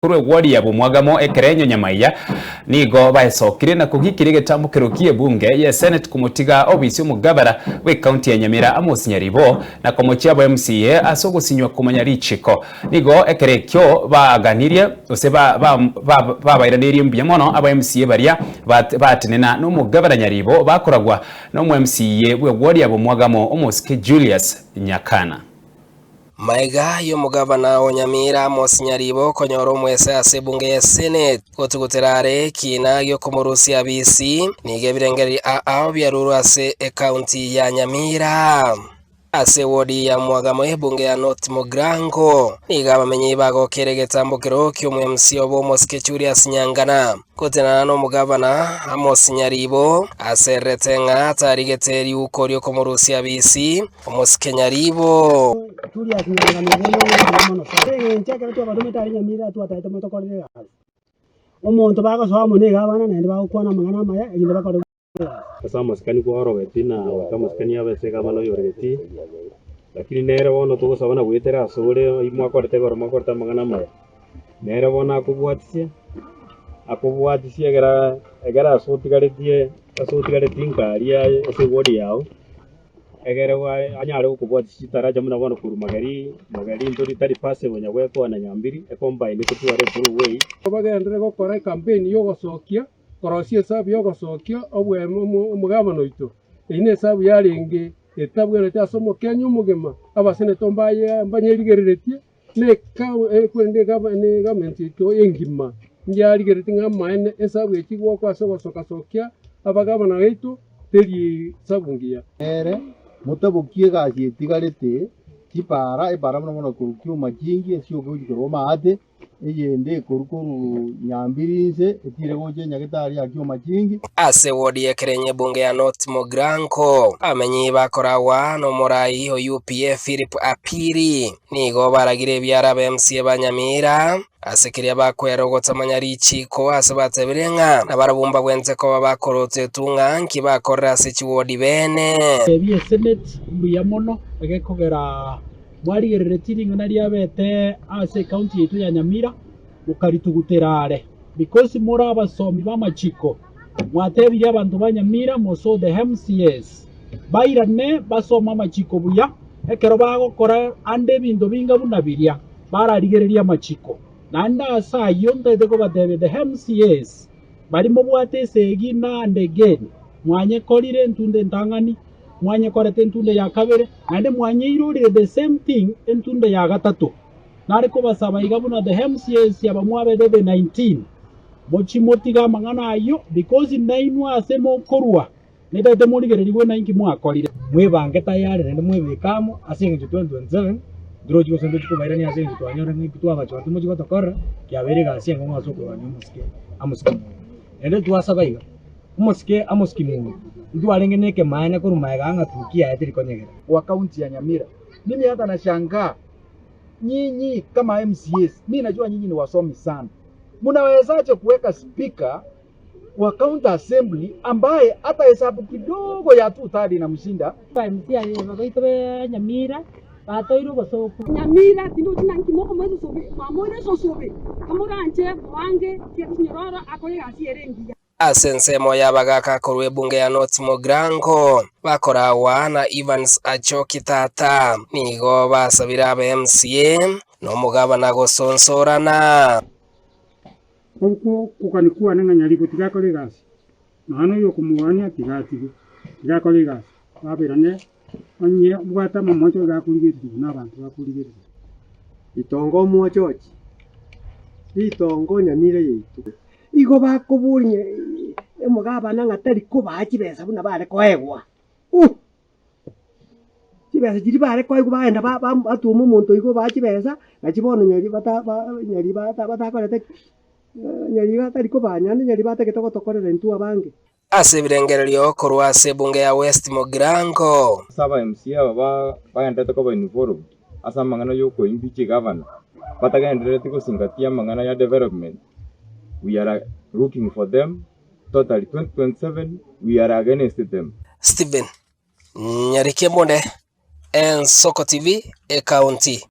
Korwa egwori ya bomwagamo ekerenyo nyamaiya nigo baesokire na kogikiria egetambokero ki'ebunge ye Senate komotiga obisi omogabara bw'ecounty ya Nyamira Amos Nyaribo na komochia aba MCA ase ogosinywa komanya richiko. Nigo ekero ekio baganirie gose babairanerie mbuya mono aba MCA baria batenena nomogabara Nyaribo bakoragwa nomo MCA bw'egwori ya bomwagamo omosike Julius Nyakana. Magega y'omogabana o Nyamira Amos Nyaribo konyora omwese ase ebunge ya Senate gotugutera are ekiina giokomorusia abisi, nigo ebirengererio ao biarurwe ase ecounty ya Nyamira. Ase ewodi ya Mwagamo y'ebunge ya North Mugirango, nigo abamenyi bagokera egetambokero ki'omo-MC obo omosike Julius Nyangana. Gotenena nomogabana Amos Nyaribo asererete ng'a tarigete riuko riokomorusia abisi omosike Nyaribo. Julius Nyangana obo nogochia mono sana. Ase eng'encho ekero twabatomete aria Nyamira twataete motokorere egasi. Omonto bagosoa amo na egabana naende bagokwana amang'ana amaya erinde bakore egasi. Ase amasikani kwarogeti na goika amasikani abe ase egabana oyoregeti, lakini nere bono togosaba na goetera asore aywo mwakorete igoro mwakorete amang'ana amaya. Nere bono akobwatisie, akobwatisie ekero ekero ase otigaretie ase otigaretie nka aria ase eward yago, egere anyare gokobwatia chitaracha buna bono korwa mageri mageri ntori tari possible nyagwekwa na nyambiri ecombine totware ethrough way. Bagenderere gokora ecampaign y'ogosokia, korosia esabu y'ogosokia obwemo omogabana oito. Eyio nesabu yarenge etabwenereti ase omokenya omogima, abaseneto mbaye mbanyerigereretie. Negavment yaito engima ndiarigeretie ng'a amaene esabu eye chigokwa ase ogosoka-sokia abagavana baito teri esabu ngiya. Nere motabokie egasi etigarete chipara, epara buna bono korwa kioma chingi esioke gochia korwa maate, eyende ekorwa korwa nyambiri inse etire gocha enyagetari ya kioma chingi. Ase wodi y'ekerenyo ebunge ya North Mugirango, abamenyi bakoragwa nomorai o UPA Philip Apiri Nigo baragire ebiara aba MCA ba Nyamira ase keria bakwera ogotamanya richiiko ase batebire ng'a nabarabwo mbagwente koba bakorotetwe ng'a nki bakorire ase chiwodi bene. Tebia esenate mbuya mono egekogera mwarigereretie ring'ana riabete ase ecounty yaito ya Nyamira mokaritugutera are because more abasomi b'amachiko mwatebirie abanto ba Nyamira mosoe the MCAs bairane basome amachiko buya, ekero bagokora ande ebinto binga buna biria, bararigererie amachiko. Naende ase ayio ntaete kobatebia the MCAs, baria mobwate esegi na and again, mwanyekorire entunde entang'ani, mwanyekorete entunde ya kabere, naende mwanyeirorire the same thing entunde ya gatato. Nare kobasaba iga buna the MCAs aba mwabete the 19, mochie motige amang'ana ayio because nainwe ase mokorwa Netaete morigererigwe na inki mwakorire. Mwebange tayari naende mwebeke amo ase engencho 2027 ntirochi gose ntochi kobairania ase engencho twanyora ng'a ekio twabachora timochi gotokorera kiabeire egasi enkong'u ase okorwania omosike Amos Kimunya. Naende twasaba iga, omosike Amos Kimunya ntwarenge na ekemaene korwa magega ng'a tuki yaye teri konyegera. Wa county ya Nyamira. Mimi hata nashangaa nyinyi kama MCAs, mi najua nyinyi ni wasomi sana, munawezaje kuweka speaker wa county assembly ambaye hata hesabu kidogo ya two third inamshinda. Aba MC baito be Nyamira batoire obosooku. Nyamira tindi naki mokomoa esusubi, mwamoire esusubi, kamoranche moange chinyororo akore egasi ere engiya. Ase ensemo y'abagaaka korwa ebunge ya North Mugirango, bakoragwa na Evans Achoki Tata, nigo basabire aba MCA na omogabana gosonsorana. Okogania kwane ng'a nyariko tiga akore egasi, nonya na oyokomogania tiga atige, tiga akore egasi, baberane onye obwate amamocho iga akorigereria buna abanto bakorigereria. Ritongo omochochi, ritongo nyamira yaito. Igo bakoboria omogabana ng'a tari kobaa chibesa buna bare koegwa. Uh! Chibesa chiria bare koegwa bagenda ba- ba batwoma omonto igo obaa chibesa, nachi bono nyari bata ba nyari bata batakorete ki? Nyari batari kobaa naende nyari batagete gotokorera intwe abange. Ase ebirengererio korwa ase ebunge ya West Mugirango. Ase aba MCA aba bagendererete koba involved ase amang'ana ya okoimpeach egavana, batagenderereti gosingatia amang'ana ya development, we are looking for them totally, 2027 we are against them. Stephen Nyariki Embonde, Ensoko TV, Ekaunti.